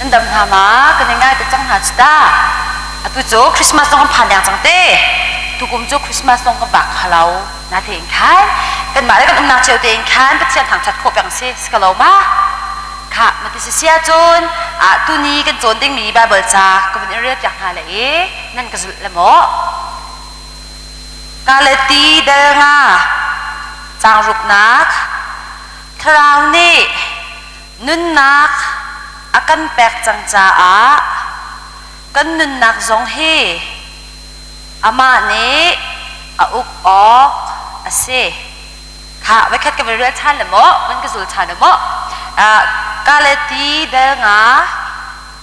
Nan dam hna ma? Kan i ngai tuk cang hna cu ta. Atu cu Christmas zong kan phan deng cang te. Tukum cu Christmas zong kan bak kha lo. Na tein khan kanmah le kan umnak cio tein khan Pathian thangṭhat khawh peng si si ka lo ma? Kha mati si sia cun tuni kan cawn dingmi Bible ca ka vun in rel piak hna le i nan ka zulh le maw? Galati dal nga caang ruknak Thlarau nih nunnak a kan pek cang caah kan nunnak zong hi amah nih a uk awk a si. Kha voikhat ka van rel ṭhan le maw, van ka zul ṭhan le maw. Galati dal nga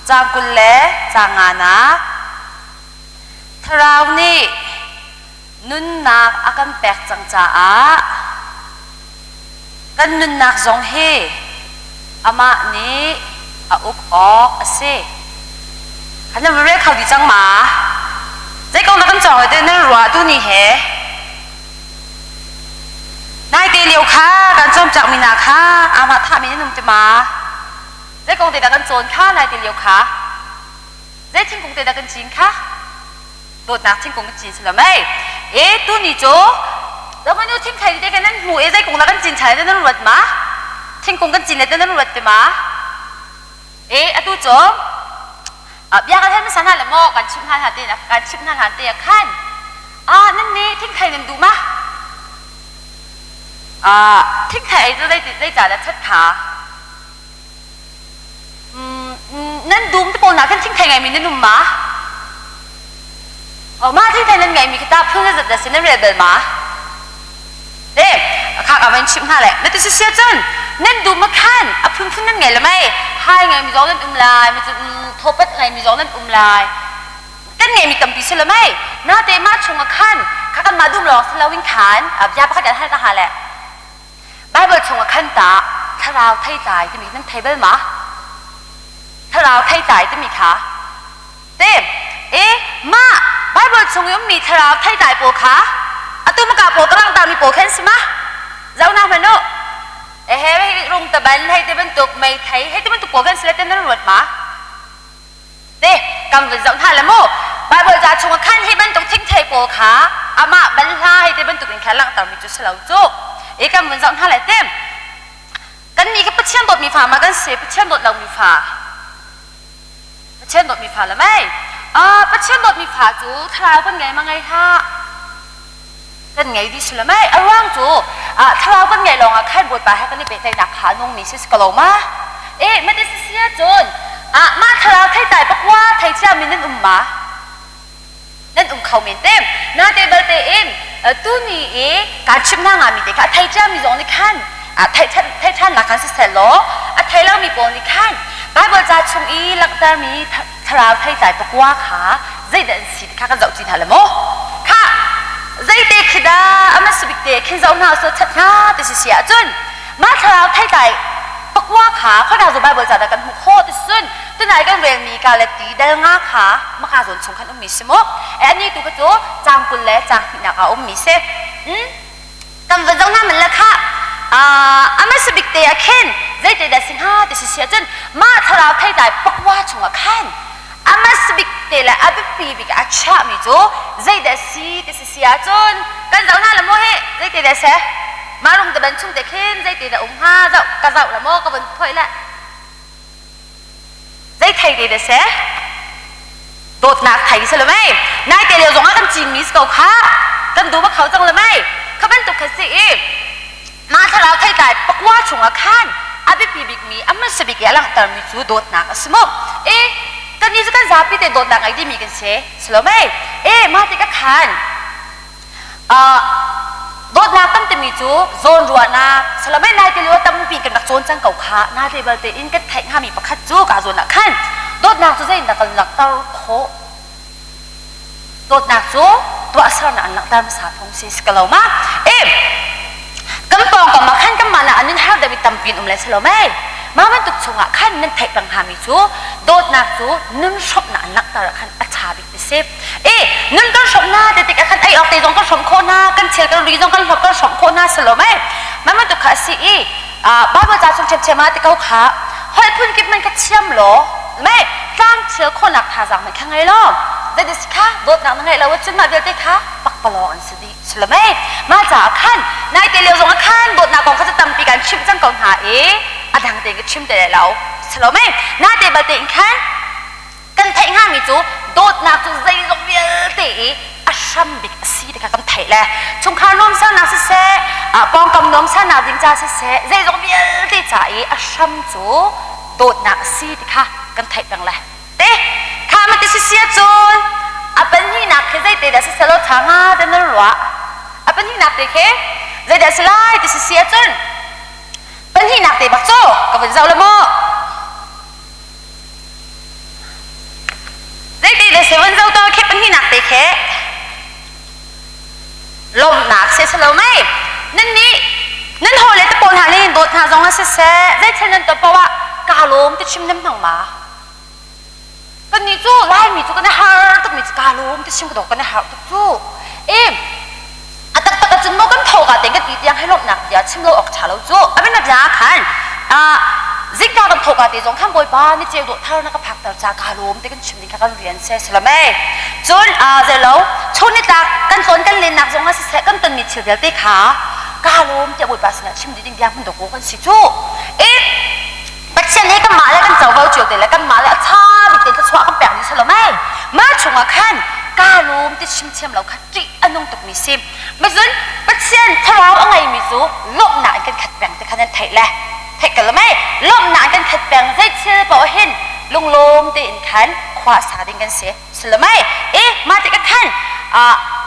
caang 20 le caang nganak Thlarau nih nunnak a kan pek cang caah kan nunnak zong hi amah nih a uk awk a si. Kan nan rel kho dih cang ma? Zei kong dah kan cawng te nan ruah tu ni he? Naite lio kha kan cawmcak mi hna kha amah thah mi nan um ti ma? Zei kong te dah kan cawn kha naite lio kha? Zei thingkung te dah kan cin kha? Dawtnak thingkung kan cin si lo mei? E tuni cu Domanu thingthei te kan nan hmu e zei kung dah kan cin chai nan ruat ma? Thingkung kan cin le nan ruat te ma? E atu cu bia kan hal hmasa hna le maw kan chimh hna hna te kan chimh hna hlan te ah khan ah nan nih thingthei nan duh ma? Ah thingthei ei cu zei zei ca dah chat kha? Nan dum te pawl hna khan thingthei ngeimi nan um ma? Mah thingthei nan ngeimi khi tah phun zat si nan rel bal ma? Te khak a van chimh hna le na ti si sia cun nan dum ma khan a phunphun nan ngei le mei hai ngeimi zong nan um lai mi cu thopat ngeimi zong nan um lai kan ngeimi tampi si le mei na te mah chung ah khan kha kan mah dum lawng si loin khan bia pakhat kan hal ta ha le Baibal chungah khan tah thlarau theitlai timi nan thei bal ma? Thlarau theitlai timi kha te e mah Baibal chung i ummi thlarau theitlai pawl kha atu maka pawl ka langhtermi pawl khan si ma? Zoh hna hmanh u. Ehe hei rung taban hei ti bantuk meithei hei ti bantuk pawl khan si le te nan ruat ma? Te kam vun zoh hna le mu Baibal ca chungah khan hi bantuk thingthei pawl kha amah banhla hei ti bantuk in khan langhtermi cu si lo cu. I kan vun zoh hna le te kannih ka Pathian dawtmi fa ma kan si Pathian dawt lomi fa Pathian dawtmi fa le mei Pathian dawtmi fa cu thlarau kan ngei ma ngei hlah kan ngei dih si le mei a ruang cu thlarau kan ngeih lawngah khan Bawipa he kan i pehtlaihnak kha a nungmi si si ko lo ma e mate si si ahcun mah thlarau theitlai pakua thei ciami nan um ma nan um kho men te na te balte in tuni i kaan chimh hna ngami te kha a thei ciami zong nih khan thei ṭhannak khan siseh law a thei lomi pawl nih khan Baibal ca chung i langhtermi thlarau theitlai pakua kha zeidah an si ti kha kan zoh ṭi hna le maw? Khah, zeite khi dah a hmasa bik te khin zoh hna usih chat hna ti si si ahcun mah thlarau theitlai pakua kha khoika zawn Baibal ca dah kan hmuh khawh ti cun tunai kan relmi ka le ti dal nga kha maka zawn chung khan ummi si mu. E ani tu kha cu caang 20 le caang hnihnak ah ummi si. Hmm? Kan va zoh hna man le khah a hmasa bik te ah khin zeite dah si hnga ti si si ahcun mah thlarau theitlai pakua chungah khan a hmasa bik te le a biapi bik a chiahmi cu zeidah si ti si si ahcun kan zoh hna la maw hi zeite dah si mah rung te ban chung te khin zeite dah um hnga zoh ka zoh la maw ka vun phoih le Zei thei te dah si? Dawtnak thei si lo mei? Nai te lio zong ah kan cinmi si ko kha. Kan dum a kho cang lo mei? Kha bantuk kha si i mah thlarau theitlai pakua chungah khan a biapi bikmi a hmasa bik i a langhtermi cu dawtnak a si mu. E kan ni cu kan zapi te dawtnak ngei dimi kan si. Si lo mei? E mah tikah khan Dawtnak kan timi cu zawnruahnak Solomon nai ti lio tampi kan rak cawn cang ko kha nate balte in kan theih hngami pakhat cu ka zawn ah khan dawtnak cu zeitindah kan langhter khawh dawtnak cu tuahsernak an langhter hmasa phung si si ko lo ma e kan pawngkam ah khan kanmah nak an in har deuh i tampi in um le si lo mei mah bantuk chungah khan nan theih peng hngami cu dawtnak cu nun hrawmhnak an langhter ah khan a ṭha bik ti si e nun kan hrawmh hna ti tikah khan ei awk te zong kan hrawmh khawh hna kan thil kan ri zong kan hlawp kan hrawmh khawh hna si lo mei mah bantuk kha a si i Bible ca chung ṭhiamṭhiam ah ti ko kha holh phun kip man ka thiam law Mei tlang thil khawhnak thazaang hmanh kha ngei lo. Zeitin si kha dawtnak na ngeih lo ahcun mah vialte kha pakpalawng an si dih. Si lo mei? Mah caah khan naite lio zong ah khan dawtnak kong kha cu tampi kan chimh cang ko hna i a dang tein ka chim te lai lo. Si lo mei? Nate balte in khan kan theih hngami cu dawtnak cu zeizong vialte i a hram bik a si ti kha kan theih le chungkhar nuamhsanak siseh pawngkam nuamhsanak ding ca siseh zeizong vialte ca i a hram cu dawtnak a si ti kha kan theih peng le te kha ma ti si ahcun a pahnihnak khi zeite dah si selaw ṭha hnga ti nan ruah a pahnihnak te khi zeidah si lai ti si ahcun pahnihnak te bak cu ka vun zoh le maw Zeiti le seven zo to khi pahnihnak te khi lawmhnak si si lo mei nan nih nan hawi le te pawl hna nih dawt hna zong ah siseh zei thil nan tuah paoh ah kaa lawm ti chim nan hmang ma kan nih cu Laimi cu kan i har tukmi cu kaa lawm ti chim ka dawh kan i har tuk cu e A taktak ahcun maw kan tho ka tein kan ti tiang hi lawmhnak bia chim lo awk ṭha lo cu. A bianabia ah khan zingka kan tho ka te zong khan Bawipa ni ceu dawh thar na ka phakter ca kaa lawm ti kan chim ding kha kan rian si si lo mei. Cun zeilo chun nitlak kan tlawn kan lennak zong ah siseh kan tonmi thil vialte kha kaa lawm tiah Bawipa sinah chim dih ding bia hmun dawk kan si cu. I Pathian nih kanmah le kan covo cio te le kanmah le a ṭha bik te thluachuah kan pekmi si lo mei. Mah chungah khan kaa lawm ti chim thiam lo kha ṭih a nung tukmi si. Macun Pathian thlarau a ngeimi cu lawmhnak in kan khat peng ti kha nan theih le theih ko lo mei. Lawmhnak in kan khat peng zei thil paoh hin lunglawm tein khan khua a sa ding kan si. Si lo mei. E mah tikah khan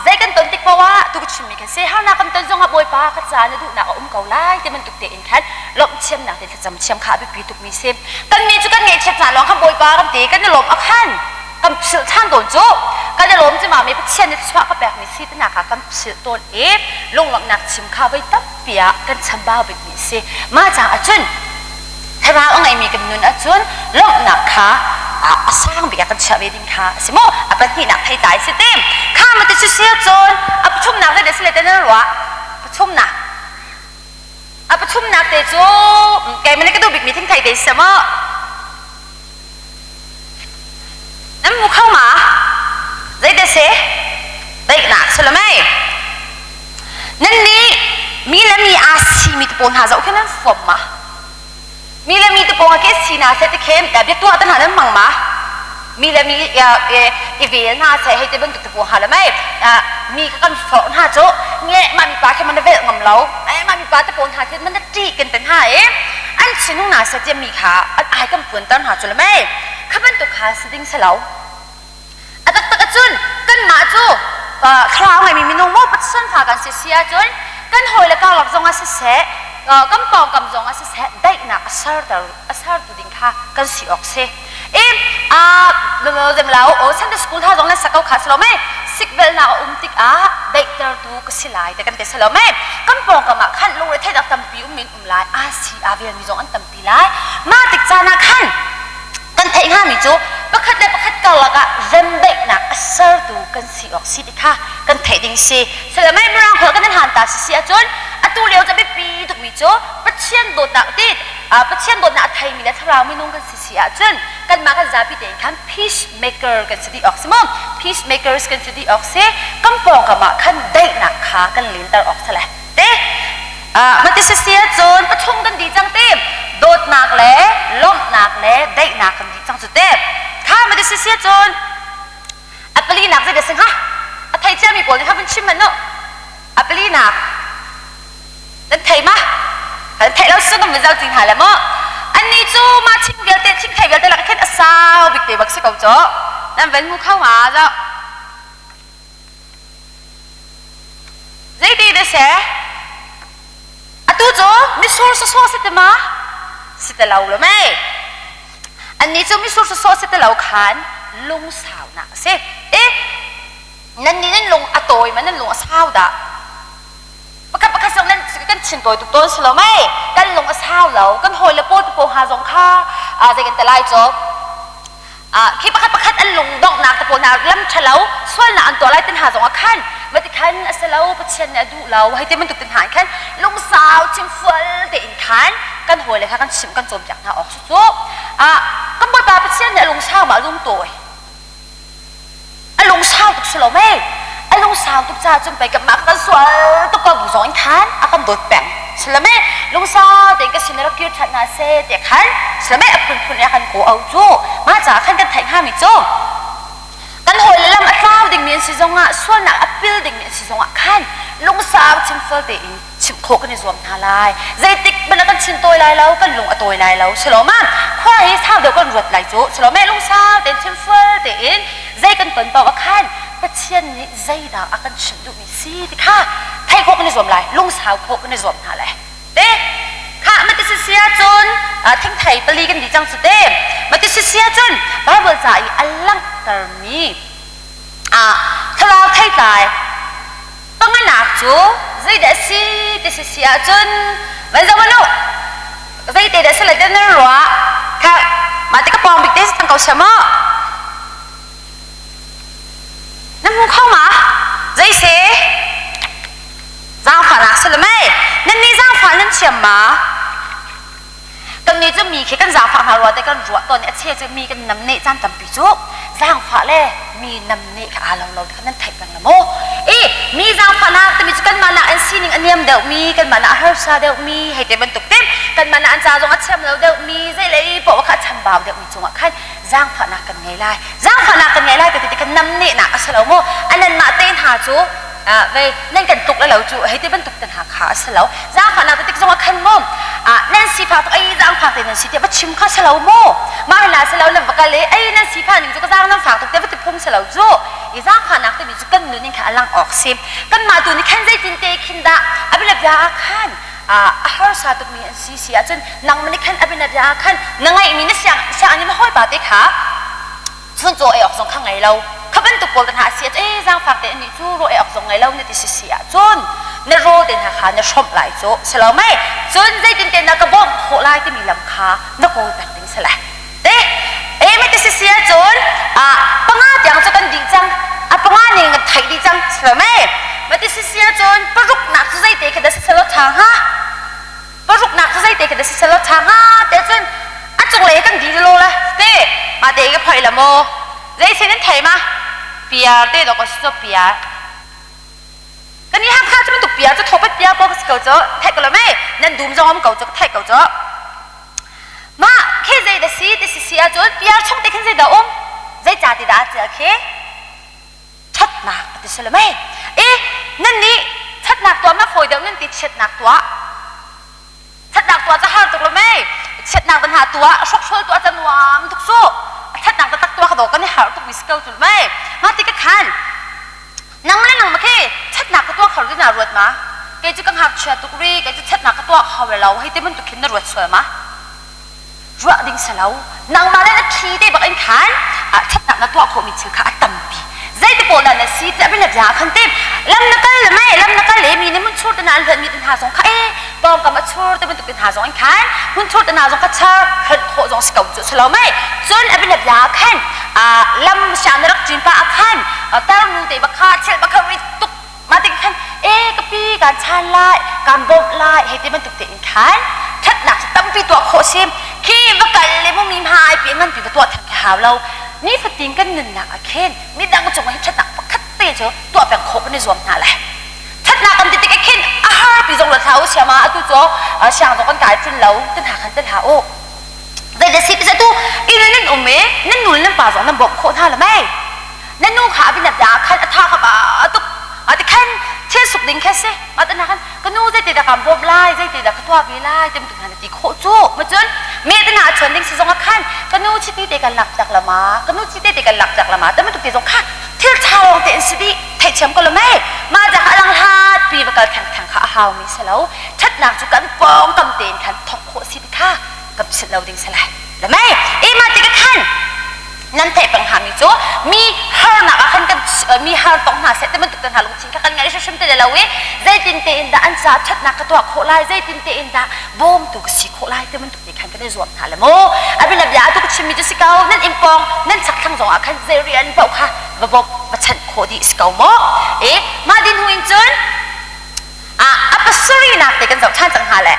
zei kan ton tik paoh ah tu ka chimmi kan si harnak kan ton zongah Bawipa ka ca na duhnak a um ko lai ti bantuk tein khan lawmh thiamnak te thlacam thiam kha a biapi tukmi si. Kannih cu kan ngaihchiat caan lawng khan Bawipa kan ti kan i lawm a khan kan philh ṭhan tawn cu kan i lawm cima mi Pathian nih thluachuah ka pekmi si tinak ah kan philh tawn i lunglawmhnak chim kha voi tampi ah kan chambau bikmi a si. Mah caah cun thlarau a ngeimi kan nun ahcun lawmhnak kha a sang bik ah kan chiah ve ding kha a si maw? A pahnihnak theitlai si te. Kha ma ti si ahcun a pathumnak zei si le te nan ruah? Pathumnak. A pathumnak te cu keimah nih ka duh bikmi thingthei te si maw? Nan hmu kho ma? Zeidah si? Daihnak si lo mei? Nan nih mi le mi aa simi te pawl hna zoh khi nan fuam ma? Mi le mi te pawl ke si hna seh ti khin bia tuah te hna nan hmang ma? Mi le mi i vel hna seh hei ti bantuk te pawl hna le mei mi kha kan forh hna cu nge mah mipa khi man na velh ngam lo mah mipa te pawl hna khi man na ṭih kan te hna i an thinung hna seh tiah mi kha an ai kan puanter hna cu le mei kha bantuk kha si ding si lo a taktak ahcun kanmah cu thlarau ngeimi minung maw Pathian fa kan si si ahcun kan hawi le karlak zongah siseh kan pawngkam zongah siseh daihnak a serter a sertu ding kha kan si awk si i zem lau o Sunday school hna zong nan sak ko kha si lo mei sikvelnak a um tikah daihtertu ka si lai te kan ti si lo mei kan pawngkam ah khan lungre theihnak tampi um in um lai aa si aa velmi zong an tampi lai mah tik caan ah khan kan theih hngami cu pakhat le pakhat karlak ah remdaihnak a sertu kan si awk si ti kha kan theih ding si Salamai mirang holh kan han ta si si ahcun atu lio ca biapi tukmi cu Pathian dawtnak ti Pathian dawtnak a theimi le thlarau minung kan si si ahcun kanmah kan zapi tein khan peacemaker kan si dih awk si mu peacemakers kan si dih awk si kan pawngkam ah khan daihnak kha kan lenter awk si le te mati si ahcun pathum kan dih cang te dawtnak le lawmhnak le daihnak kan dih cang cu te kha mati si ahcun a palinak zei dah si hnga a thei ciami pawl nih kha vun chim hmanh u a palinak nan thei ma kan theih lo cu kan vun zoh ti hna le maw annih cu mah thing vialte thing thei vialte lak khin a sau bik te bak si ko cu nan van hmu kho ma zoh Zeiti na si? Atu cu mitsur sawsawh si ti ma? Si ti lo lo mei. Annih cu mitsur sawsawh si ti lo khan lungsaunak a si. E, nannih nan lung a tawi ma nan lung a sau dah? Pakhat pakhat zong nan kan chin tawi tuk tawn si lo mei. Kan lung a sau lo. Kan hawi le paw te paw hna zong kha zei kan ti lai cu Khi pakhat pakhat an lung donghnak te pawl hna lam ṭhalo sualnak an tuah lai ti hna zongah khan mati khan a si lo Pathian nih a duh lo hei ti bantuk te hna in khan lungsau chimfual tein khan kan hawile kha kan chimh kan cawnpiak hna awk cu. Kan Bawipa Pathian nih a lungsau ma a lungtawi? A lungsau tuk si lo mei? A lungsau tuk caah cun pei kanmah kan sual tuk ko bu zong in khan a kan dawt peng. Si lo mei? Lungsau tein ka sin rak kir ṭhan hna seh ti khan si lo mei a phunphun in a kan kaw cu. Mah caah khan kan theih hngami cu kan hawile lam a tlau dingmi an si zongah sualnak a pil dingmi an si zongah khan lungsau chimfel tein chimh khawh kan i zuam hna lai. Zeitik hmanh ah kan chin tawi lai lo, kan lung a tawi lai lo. Shalom ah khua hi sau deuh kan ruat lai cu. Shalom eh lungsau tein chimfel tein zei kan ton paoh ah khan Pathian nih zeidah a kan chimh duhmi si ti kha theih khawh kan i zuam lai, lungsau khawh kan i zuam hna lai. Te kha mati si ahcun thingthei pali kan di cang cu te. Mati si ahcun Bible ca i a langhtermi thlarau theitlai Panganak cu zeidah a si ti si si ahcun van zoh hmanh u. Zeite dah si lai ti nan ruah? Kha mah ti ka pawng bik te si cang ko sia maw? Na hmu kho ma? Zei si? Zaangfahnak si le mei? Nan nih zaangfah nan thiam ma? Kannih cu mi khi kan zaangfah hna rua te kan ruah tawn i a cheu cu mi kan namneh caan tampi cu zaangfah le mi namneh kha aa lo lo ti kha nan theih peng la maw? I mi zaangfahnak timi cu kanmah nak an sining a niam deuhmi, kanmah nak a harsa deuhmi, hei te bantuk te kanmah nak an ca zong a thiam lo deuhmi, zeilei paoh kha a chambau deuhmi cungah khan zaangfahnak kan ngei lai. Zaangfahnak kan ngei lai ka ti ti kha namnehnak a si lo maw? A nanmah te hna cu vei nan kan tluk le lo cu hei ti bantuk te hna kha a si lo zaangfahnak te tik zong ah khan maw nan sifak tuk ei zaangfak te nan si tiah va chim kha si lo maw mah hna si lo nan va kal i ei nan sifah ning cu ka zaang nan fak tuk tiah va ti phung si lo cu i zaangfahnak timi cu kan nun in khan a lang awk si kanmah tu nih khan zeitin te khin dah a bianabia ah khan a harsa tukmi an si si ahcun nangmah nih khan a bianabia ah khan na ngeihmi na siang sianginn na hawipa te kha chuncaw ei awk zong kha ngei lo kha bantuk pawl te hna a si ah ee zaangfak te anih cu raw ei awk zong ngei lo na ti si si ahcun na raw te hna kha na hrawmh lai cu si lo mei cun zeitin te na ka bawmh khawh lai timi lam kha na kawl peng ding si lai te e mei ti si si ahcun a panga tiang cu kan dih cang a panga ning kan theih dih cang si lo mei ma ti si si ahcun paruknak cu zeite khi dah si selaw ṭha hnga Paruknak cu zeite khi dah si selaw ṭha hnga te cun a cunglei kan dih lo le te mah te ka phoih la maw zei sin in thei ma piar te dawk si cu piar kan i Hakha cu bantuk piar cu thopat piar ko si ko cu theih ko lo mei nan dum zong um ko cu ka theih ko cu mah khi zei dah si ti si si ahcun piar chung te khin zei dah um zei ca ti dah a khi ṭhatnak a ti si lo mei i nan nih ṭhatnak tuah ma fawi deuh nan ti chiatnak tuah ṭhatnak tuah ca har tuk lo mei chiatnak van ha tuah hrokhrol tuah ca nuam tuk su ṭhatnak taktak tuah ka do kan i har tuk mi si ko cu mei mah ti ka khan nang le nang ma khi ṭhatnak ka tuah kho ti na ruat ma kei cu ka ngakchia tuk ri kei cu ṭhatnak ka tuah kho lo hei ti bantuk khin na ruat sual ma Ruah ding si lo. Nangmah le na thi te bak in khan ṭhatnak na tuah khawhmi thil kha a tampi. Zeiti pawl dah na si tiah bin bia khan tim. Lam na kal mei lam na kal le mi nih hmunchur te hna an hluanmi te hna zong kha e pawngkam a chur te bantuk te hna zong in khan hmunchur te hna zong kha char hlonh khawh zong si ko cu si lo mei. Cun a bin bia khan lam siang na rak cin pa ah khan tarnu te bak kha chel bak kha rit tuk Mah tik khan e ka pi kaan chan lai, kaan bawmh lai hei ti bantuk tein khan ṭhatnak cu tampi tuah khawh si. Khi va kal le mu mi hmai pi nganpi va tuah than khi hau lo. Nifatin kan nunnak ah khin midang cung ah ṭhatnak pakhat te cu tuah peng khawh kan i zuam hna lai. Ṭhatnak kan ti tik ah khin a har pi zong lo hlah u siama atu cu siang zong kan kai tlun lo tin hna khan ti hlah u. Zei si ti tu inn nan um i nan nu le nan pa zong nan bawmh khawh hna lo mei. Nan nu kha abin bia khan a tha kha ba tuk ati khan thil suk ding kha si ma tan khan ka nu zei te dah kan bawmh lai zei te dah ka tuah ve lai ti bantuk hna ti khawh cu ma cun me te na chuan ding si zong ah khan ka nu chiti te kan lak tak la ma ka nu chiti te kan lak tak la ma ti bantuk te zong kha thil tha lawng te in si dih theihthiam ko lo mei mah ca kha alang hlat pi va kal theng theng kha a hau mi si lo ṭhatnak cu kan pawngkam tein khan thawk khawh si ti kha kan philh lo ding si lai le mei e mah tikah khan nan theih peng hngami cu mi harnak ah khan kan mi har tong hna seh ti bantuk te hna lungthin kha kan ngai hrimhrim te lo i zeitin tein dah an caah ṭhatnak ka tuah khawh lai zeitin tein dah bawmtu ka si khawh lai ti bantuk te khan kan i zuam hna le mu abin bia atu ka chimmi cu si ko nan inn pawng nan chakthlang zong ah khan zei rian paoh kha va bawmh va chanh khawh dih si ko mu e mah din hu in cun a pasarihnak te kan zoh ṭhan cang hnga le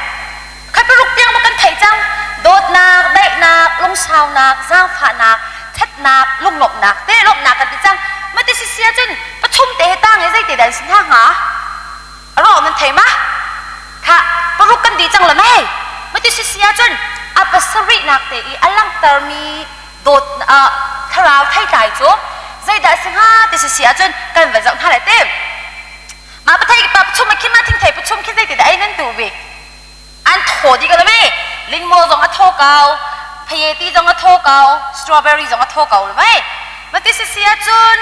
khat paruk tiang maw kan theih cang dawtnak daihnak. Daihnak, lungsaunak, zaangfahnak, ṭhatnak, lunglawmhnak te lawmhnak kan ti cang. Mati si si ahcun pathum te he tang i zeite dah an si hna hnga? A rawh nan thei ma? Khah, paruk kan dih cang la mei. Mati si si ahcun a pasarihnak te i a langhtermi dawt thlarau theitlai cu zeidah a si hnga ti si si ahcun kan van zoh hna lai te. Mah pathei pa pathum a khi ma thingthei pathum khi zeiti dah ei nan duh bik? An thaw dih ko lo mei. Lingmaw zong a thaw ko, phayeti zong a thaw ko, strawberry zong a thaw ko lo mei. Mati si si ahcun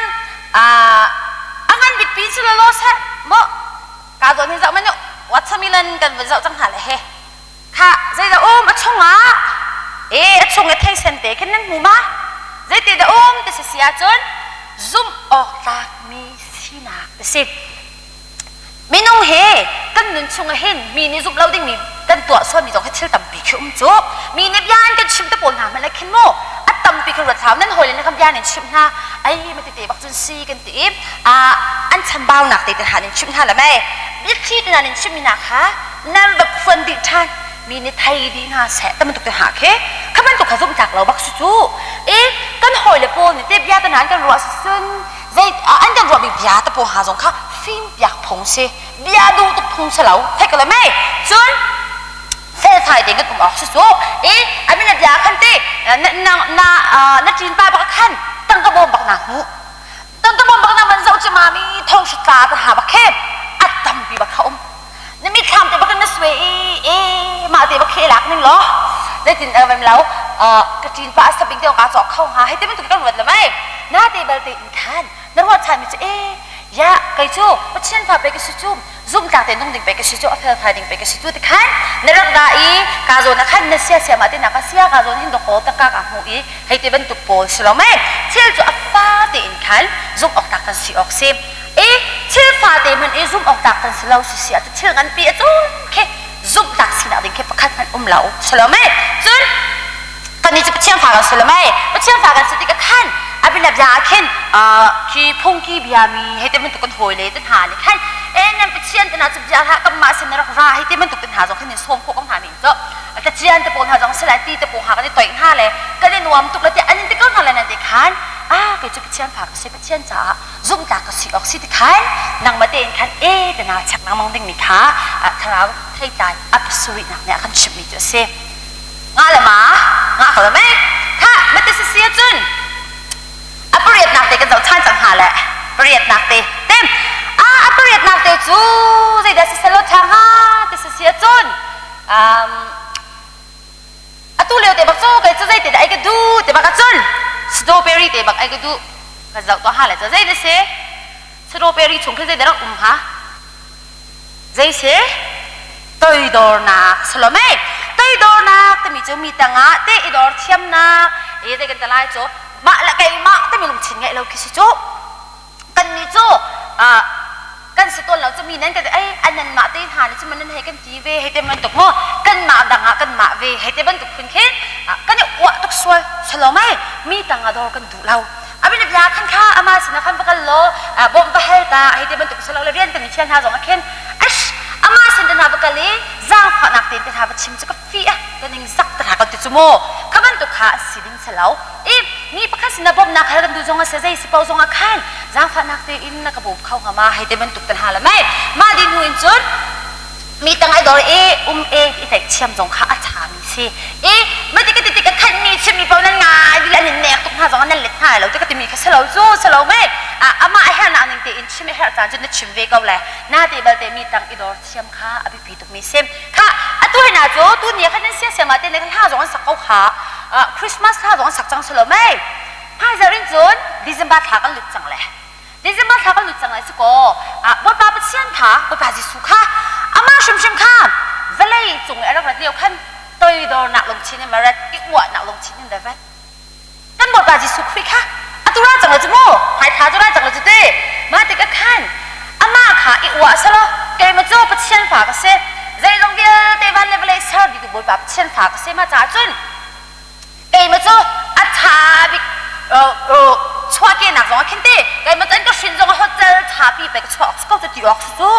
a ngan bik pi cu lo seh maw ka zawn hi zoh manu watermelon kan vun zoh cang hna le he kha zeidah um a chungah e a chung i theisen te khin nan hmu ma zeiti dah um ti si si ahcun zumh awk tlakmi sinak ti si Minung he kan nun chung ah hin mi nih zumh lo dingmi kan tuah sualmi zong hi thil tampi khi um cu. Mi nih bia an kan chimh te pawl hna hmanh ah khin mu a tampi khi ruat hau nan hawile nih khan bia nan chimh hna ai ma tete bak cun si kan ti i an chambaunak te te hna nan chimh hna la mei biathli te hna nan chimhmi hna kha nan va phuan dih ṭhan mi nih thei dih hna seh ta bantuk te hna khi kha bantuk kha zumh tlak lo bak si cu i kan hawile pawl nih te bia te hna an kan ruah cun zei an kan ruahmi bia te pawl hna zong kha fimpiak phung si bia duh tuk phung si lo theih ko le mei cun felfai tein kan um awk si cu i amin a bia khan te na na na na ṭin pa bak khan tangka bawm bak na hmu tangka bawm bak na man zoh cu mami thong hritla ta ha bak he a tampi bak kha um na mitthlam te bak in na sue i e mah te bak khi lak ning law zeitin er lo ka ṭin pa a sabing te ka cawk kho hnga hei te bantuk kan ruat le mei na te bal te in khan na ruat ṭhan mi cu e ya kei cu Pathian fa pe ka si cu zumhtlak te nung ding pe ka si cu a felfai ding pe ka si cu ti khan na rak ra i ka zawn ah khan na sia sia mah te na ka sia ka zawn hin dakaw tangka ka hmu i hei te bantuk pawl si lo mei thil cu a fa te in khan zumh awk tak kan si awk si i thil fate hmanh i zumh awk tlak kan si lo si si ah thil nganpi a cun khi zumh tlak sinak ding khi pakhat hmanh um lo si lo mei cun kannih cu Pathian fa kan si lo mei Pathian fa kan si tikah khan a bia ah khin khi phungki bia mi hei te bantuk kan hawile te hna nih khan e nan Pathian te hna cu bia hlah kanmah sin na rak ra hei te bantuk te hna zong khin in sawm khawh ko hna mi cu tlacian te pawl hna zong silai ti te pawl hna kan i toih hna le kan i nuam tuk le ti an in ti ko hna le nan ti khan ah kei cu Pathian fa ka si Pathian caah zumhtlak ka si awk si ti khan nangmah tein khan e te na chek lengmang dingmi kha thlarau theitlai a pasarihnak nih a kan chimhmi cu a si. Nga le ma nga ko mei kha mate si si cun a pariatnak te kan zoh ṭhan cang hnga le pariatnak te tem a a pariatnak te cu zeidah si selo ṭha hnga ti si si cun Atu lio te bak cu kei cu zei te dah ai ka duh te bak ahcun strawberry te bak ai ka duh. Ka zoh tuah ha le cu zei na si? Strawberry chung khi zei dah rak um hnga? Zei si? Toidornak salome. Toidornak timi cu mi tangah te i dor thiamnak e zei kan ti lai cu mah le keimah timi lungthin ngeih lo khi si cu. Kannih cu kan si tawn lo cu mi nan kan ei an nan mah te hna nih cun nan hei kan ti ve hei te bantuk maw kanmah dang ah kanmah ve hei te bantuk phun khin kan i uah tuk sual salo mai mi tang ah dawr kan duh lo abin bia khan kha ama sin ah khan va kal law bawmh va hal ta hei te bantuk salo le rian kan i thial hna zong ah khin ash ama sin te hna va kal i zaangfahnak tein te hna va chim cu ka fi ah ka ning zak te hna kan ti cu mu kha bantuk kha a si ding si lo I mi pakhat sinah bawmhnak hal kan duh zong ah seh zei si paoh zong ah khan zaangfahnak tein na ka bawm kho hnga ma hei te bantuk tan hal mei mah dih hnu in cun mi tang ai dor i um e i tlaihchiam zong kha a ṭhami si i mati ka ti tik a khan mi chimmi paoh nan ngai dih an in nek tuk hna zong nan let hna lo ti ka timi kha si lo cu si lo mei amah a herhnak ning tein chim a herh caan cun na chim ve ko le na te balte mi tang i dor thiam kha a biapi tukmi si Kha atu hi na cu tu ni khan nan sia sia ma te ne hla zong an sak ko kha Christmas hla zong an sak cang selo mei hmaizarh in cun December thla kan lut cang le December thla kan lut cang le si ko Bawipa Pathian kha Bawipa Jesuh kha amah hrimhrim kha vawlei cung i a rak rat lio khan toidornak lungthin in ma rat i uahnak lungthin in da rat Kan Bawipa Jesuh Khrih kha atu ra cang lo cu mu hmaithla cu ra cang lo cu ti mah tikah khan amah kha i uah selaw keimah cu Pathian fa ka si zeizong vialte van le vawlei ser dihtu Bawipa Pathian fa ka si mah caah cun keimah cu a ṭha bik chuahkehnak zong ah khin ti keimah cu an ka hrin zong ah hotel ṭhapi pe ka chuah awk si ko cu ti awk si cu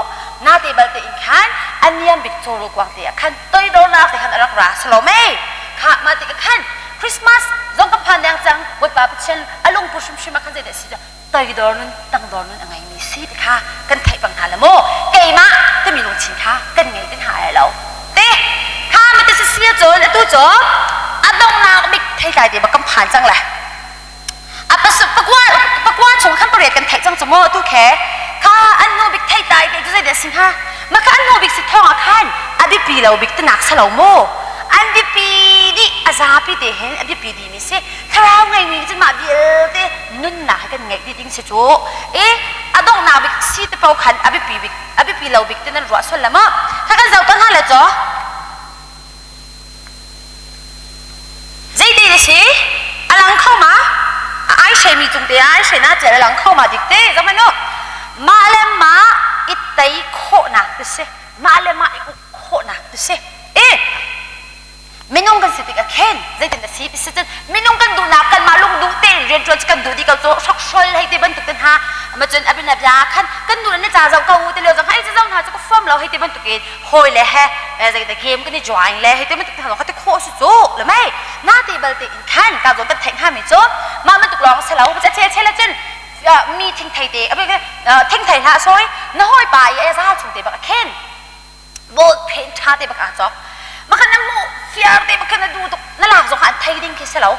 nate balte in khan a niam bik cawrawl kuang te ah khan toidornak te khan a rak ra si lo mei kha mah tikah khan. Christmas zong kan phan deng cang. Bawipa Pathian a lungput hrimhrim ah khan zeidah si toidor nun tangdor nun a ngeimi si ti kha kan theih pang hna le maw keimah timi lungthin kha kan ngei te hna lai lo te kha ma ti si cun atu cu a donghnak bik theitlai te bak kan phan cang le a pakua pakua chung khan pariat kan theih cang cu maw tu khe kha an nu bik theitlai te cu zeidah si hnga ma kha an nu bik si thawng ah khan a biapi lo bik tinak si lo maw an biapi dih a zapi te hin a biapi dih mi si thlarau ngeimi cun mah vialte nunnak hi kan ngeih dih ding si cu i a donghnak bik si te po khan a biapi bik a biapi lo bik te nan ruah sual la ma kha kan zoh ton hna le caw zeite na si a lang kho ma a ai hremi cung te ai hre na cel a lang kho ma dik te zong hmanh mah le mah i tei khawhnak ti si mah le mah i uk khawhnak ti si e Minung kan si tikah khin zeitin a si ti si cun minung kan duhnak kanmah lung duh tein rianṭuan cu kan duh dih ko cu hrokhrol hei ti bantuk te hna ma cun a bia bia khan kan duh na ca zoh ko ti lio zong hei zoh hna cu ka fuam lo hei ti bantuk in hawi le he zei game kan i join le hei ti bantuk te hna kha ti khawh si cu le mei na te bal te in khan ka zawn kan theih hnga mi cu mah bantuk lawng si lo cha che che le cun mi thingthei te thingthei hlah sawi na hawipa i e zal chung te bak a khen bawt phen ṭha te bak aa cawk makhan na hmuh fiar te bakhan na duh tuk na lak zong an thei ding khi si lo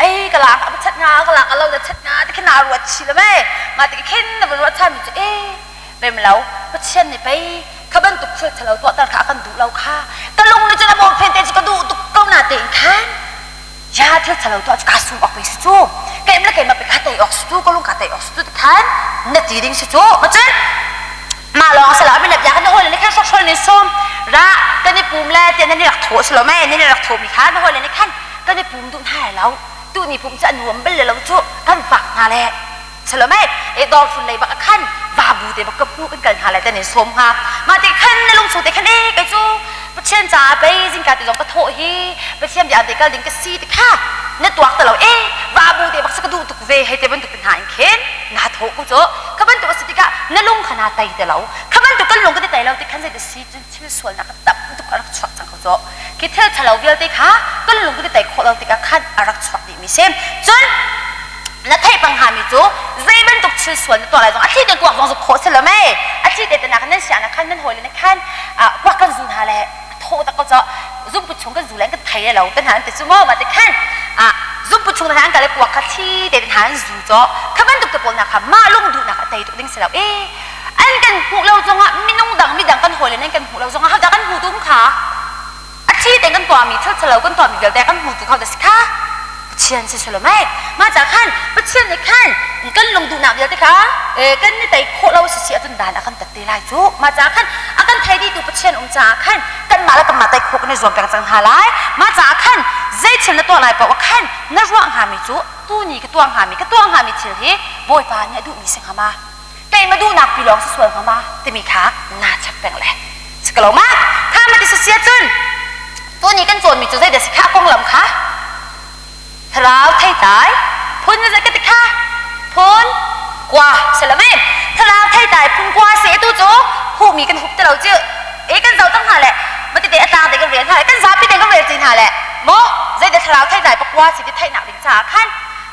ei ka lak a chat nga ka lak a lo na chat nga ti khin naa ruat chi lo mei ma ti khin na van ruat chan mi cu e bem lo Pathian nih pei kha bantuk thil thalo tuahter kha a kan duh lo kha ka lung nih cun a bawm phen te cu ka duh tuk ko na tein khan ya thil thalo tuah cu kaa sum awk pei si cu keim le keimah pei kaa tei awk si cu ka lung kaa tei awk si cu ti khan na ti ding si cu ma cun mah lawng si lo amin bia kan hawi le khan hrokhrol nih sawm ra kan i pum le tiah nan i rak thawh si lo mei nan i rak thawh mi kha na hawi le nih khan kan i pum duh hna lo tu ni pum cu a nuam bal le lo cu kan vak hna le Salome e dawr hlun lei bak a khan vabu te bak ka hmu kan kal hna lai tan in sawm hnga mah te khan na lung chung te khan e kei cu Pathian caah pei zingka te zong ka thawh hi Pathian bia te kal ding ka si ti kha na tuak ta lo e vabu te bak sa ka duh tuk ve hei te bantuk te hna in khin na thawh ku cu kha bantuk a si tikah na lung kha na tei te lo kha bantuk kan lung ka ti tei lo ti khan zei te si cun thil sualnak ka tam tuk a rak chuak cang ko cu khi thil thalo vialte kha kan lung ka ti tei khawh lo tikah khan a rak chuak dih mi si cun na theih pang hngami cu zei bantuk thil sual na tuah lai zong a thli te kuak zong zuk khawh si lo mei a thli te tenak nan siah na khan nan hawi le na khan kuak kan zu hna le thaw tak ko cho zumpu chung kan zu le kan thei lo te hna an ti cu maw ma te khan zumpu chung hna an kal kuak kha thli te hna an zu cho kha bantuk te pawl na kha mah lung duhnak a tei tuk ding si lo e an kan hmuh lo zongah minung dang midang kan hawi le nan kan hmuh lo zongah haudah kan hmu tum kha A thi tein kan tuahmi thil ṭhalo kan tuahmi vialte kan hmutu kho da si kha Pathian si silo mei mah ca khan Pathian nih khan kan lung duhnak vialte kha kan ni tei khawh lo si si ahcun dan a kan tat te lai cu mah ca khan a kan thei dihtu Pathian um caah khan kanmah le kanmah tei khawh kan i zuam peng cang hna lai mah caah khan zei thil na tuah lai paoh ah khan na ruah hngami cu tuni ka tuah hngami ka tuah hngami thil hi Bawipa nih a duhmi si hnga ma keimah duhnak pi lawng si sual hnga ma timi kha naa chap peng le si ko lo ma kha ma ti si cun tuni kan cawnmi cu zeidah si kha konglam kha thlarau theitlai phun zei ka ti kha phun kua si lo mei thlarau theitlai phun kua si tu cu huhmi kan hup ti lo cu e kan zoh cang hna le matite a tlang te kan rel hna le kan zapi te kan rel cin hna le mo zeidah thlarau theitlai pakua si ti theihnak ding caah khan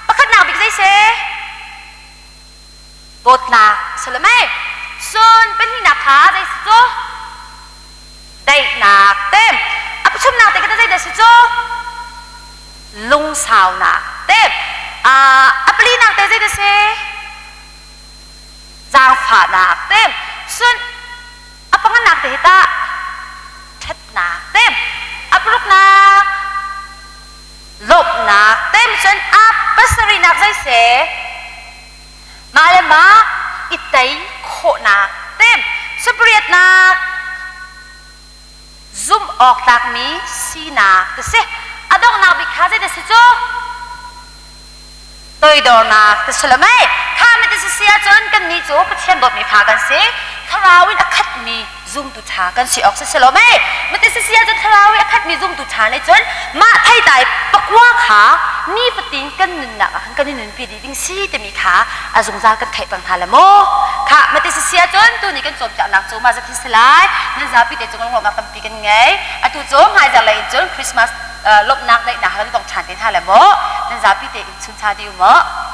pakhatnak bik zei se Dawtnak si lo mei? Cun pahnihnak kha zei si cu? Daihnak te. A pathumnak te kha zeidah si cu? Lungsaunak te. A palinak te zeidah si? Zaangfahnak te. Cun a panganak te hi tah? Ṭhatnak te. A paruknak lawmhnak te. Cun a pasarihnak zei si? Mah le mah i tei khawhnak te superiatnak zumh awk tlakmi sinak ti si. A donghnak bik kha zeidah si cu? Toidornak ti si lo mei? Kha mi ti si si ahcun kannih cu Pathian dawtmi fa kan si. Thlarau in a khatmi zumtu ṭha kan si awk si si lo mei mati si ahcun thlarau i a khatmi zumtu ṭha nih cun mah theitlai pakua kha nifatin kan nunnak ah khan kan i nunpi dih ding si timi kha a zungzal kan theih peng hna le maw kha mati si si ahcun tuni kan cawnpiaknak cu mah zat hi si lai nan zapi te cung lawmhnak tampi kan ngei atu cu hmaizarh lei in cun Christmas lawmhnak daihnak kan tong ṭhan te. te hna le maw nan zapi te in chun cha dih u maw.